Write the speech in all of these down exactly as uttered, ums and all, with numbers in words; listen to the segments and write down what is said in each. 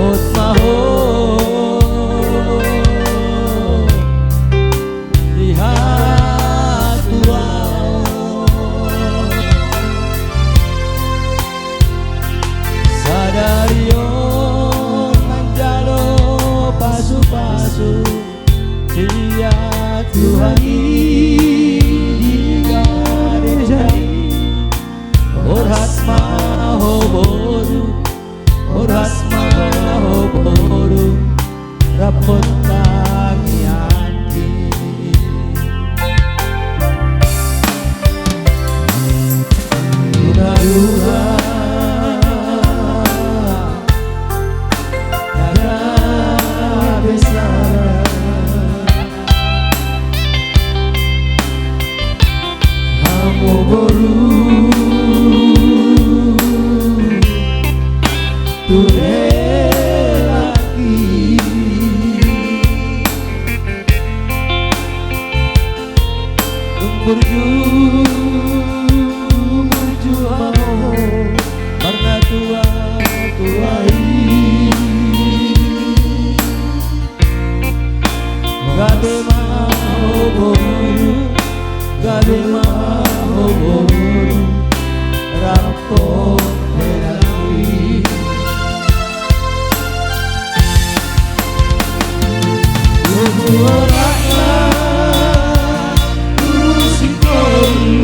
Hot ma ho di hatuaon. Sadari on manjalo pasupasu sian Tuhan i di gareja i. Horas ma ho boru, horas ma ho boru, rap hot tangiangki. Huna-huna na gabe sada, hamu boru tu helangki. Tung burju, burju hamu marnatua-tua i. Gabe ma ho boru, gabe ma ho boru, rap hot helangki. Tubu oratna tubu singkoru,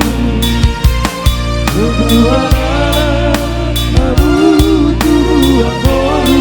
tubu oratna tubu singkoru.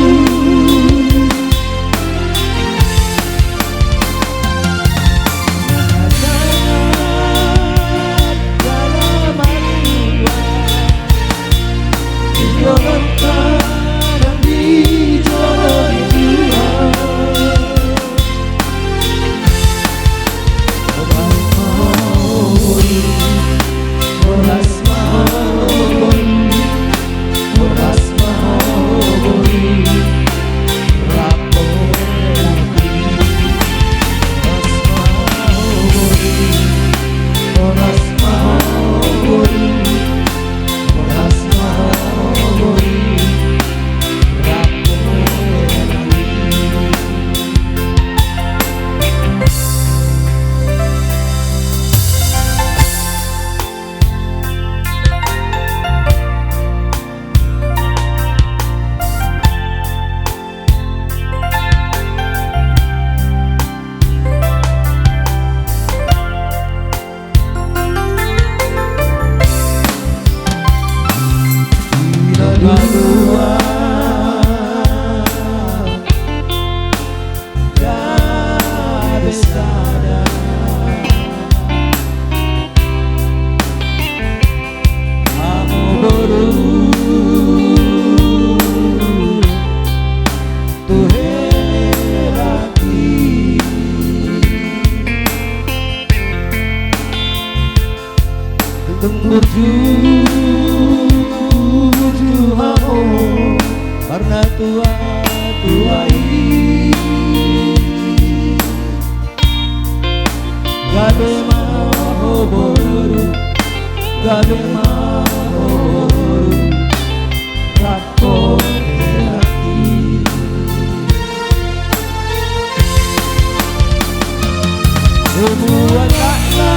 Tung burju, burju hamu marnatua-tua i. Gabe ma ho boru, gabe ma ho boru, rap hot helangki. Tubu oratna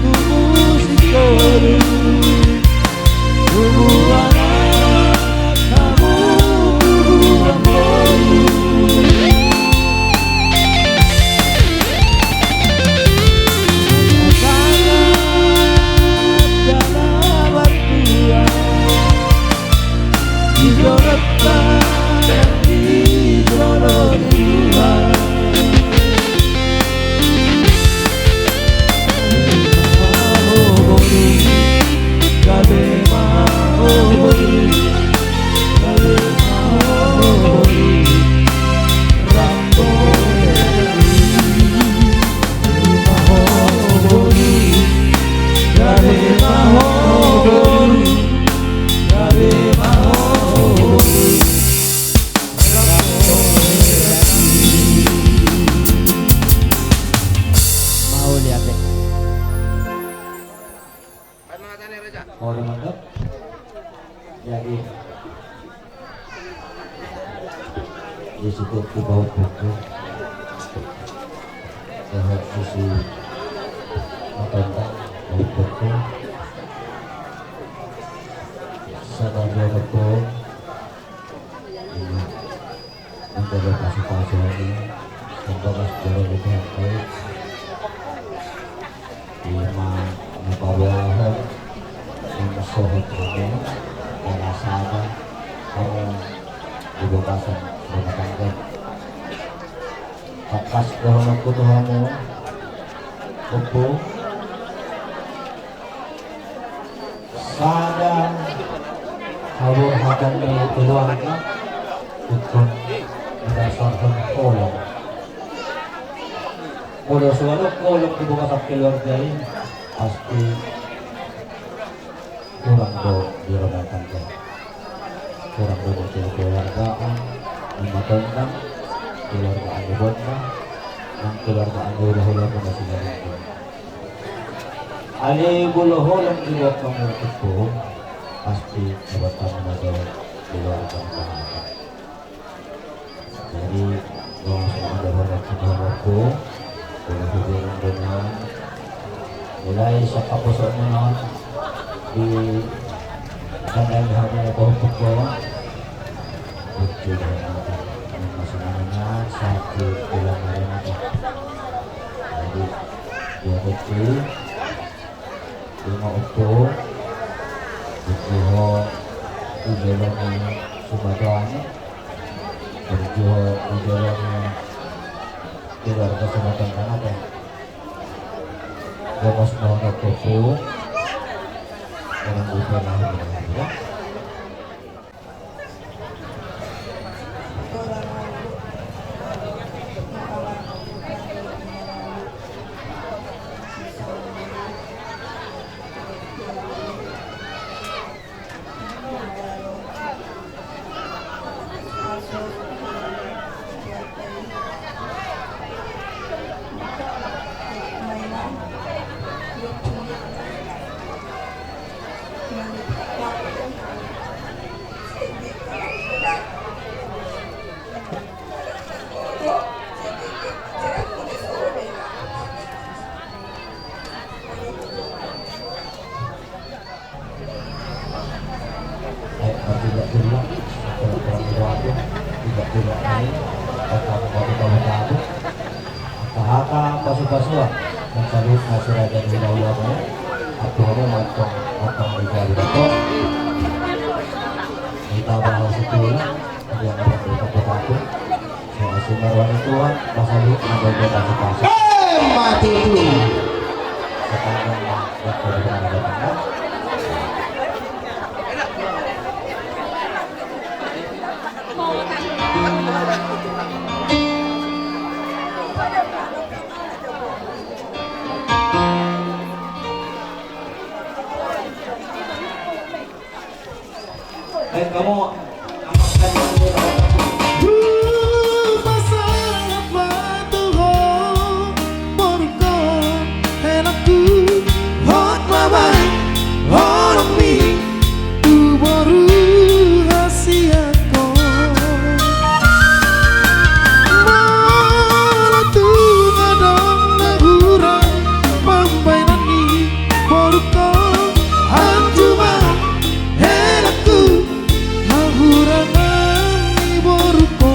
tubu singkoru, tubu oratna tubu singkoru. Di situ tu pahompungku. Dohot si Matondang pahompungku. Sada dua tepung. Ima. Manjalo pasupasu hami. Pembagas jalo di Tuhan baik. Ima na paboahon. Ima sohot hami. Ima sada. Hamu di bagasan rumah tangga. Tangkas dohononku tu hamu. Ompu. Sada haborhatan ni keluarga ingkon didasarhon holong. Molo so adong holong di bagasan keluarga i, pasti hurang do di rumah tangga. Hurang do di keluarga ni Matondang, keluarga ni Bonda, nang keluarga ni hulahula muna sigaring. Alai molo holong diboan hamu, Ompu, pasti dapotan hamu do keluarga ni Bonda. Jadi, langsung ada banyak kita waktu. Boleh hubungan dengan mulai siap apa soalnya di sana yang hanya kau pukul. Betul. Masih mana satu bulan hari ini. Jadi, dua betul. Ima, Ompu. Burju ho di jolo ni Sumatera ni. Burju ho di jolo ni keluarga Sumatera Tengah, kan? Gomos dohot, Ompu. Orang lupa lah, ya. Baik, tidak jelas, tidak jelas, tidak jelas. Angka hata pasupasu, dan salut na surajan hula-hula mo. Aku mau mantong, mantong di jari rokok. Kita bahas itu lah. Dia ada di tempat aku. Saya kasih marwani Tuhan, pasal itu ada dia kasih pasal. Eh, mati itu. Sekarang waktu di mana datang? Baik, kamu angkat tangan dulu. Hupasahat ma tu ho, borungku, helangku, hot ma baen holongmi tu boru hasianghon. Molo tung adong na hurang pambaenan ni borungku, anju ma helangku, hahurangan ni borungku.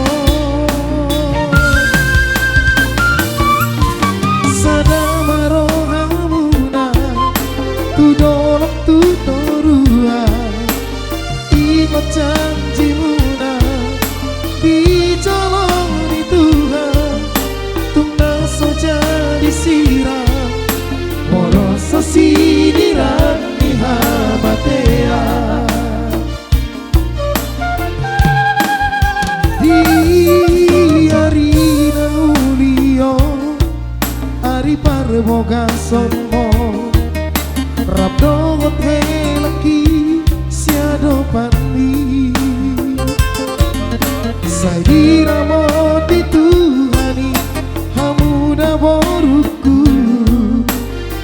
Sada ma rohamuna tu dolok tu toruan, ingot janjimuna di jolo ni Tuhan, tung na so jadi sirang, molo so sinirang ni hamatean. Di ari na uli on, ari parbagason on, rap dohot helangki siadopanmi. Sai diramoti Tuhan i hamuna borungku,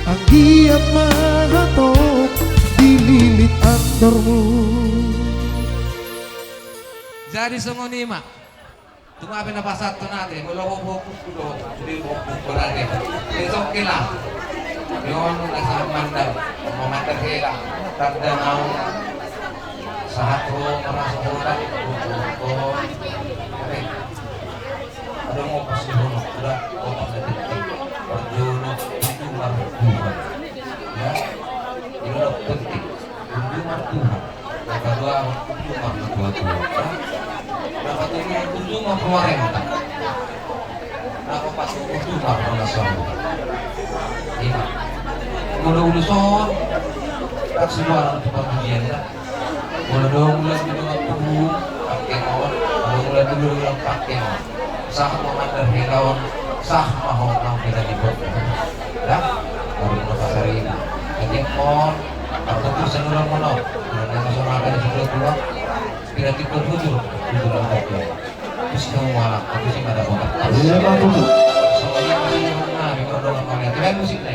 anggiat ma hatop dililit andormu. Jadi songon i ma. Cuma apa na pasahat tu nate, molo ho fokus tu do, jadi fokus tu nate. Besok kena. Yon na sahat mandar, mau mandar hela, tanda naung sahat ho, merasa ho, kan? Ho, ho, ho. Oke. Adong opas di hono, udah, opas na penting. Parjolo, itu marhubungan. Ya, ini udah penting. Ujung martuha. Na paduahon ujung martuatua. Na patoluhon ujung marhuarenta. Na paopathon ujung marhonasahon. Ima. Molo uluson, tak siluaran tu pamujian da. Molo dong ulang di dongan tubu, pakke on. Molo ulang di dongan pakke on. Sah ma mandar hela on, sah ma ho nang hela ni bok. Da, baru na pasaribu. Jadi on, Arto tu saluran mono, na naso mata di situ tua, pira tipe bujur, bujur angkat ya. Terus kamu malah, aku sih pada kota. Iya, Pak Tutu. Soalnya masih di rumah, di rumah doang, mana? Kira musik nih.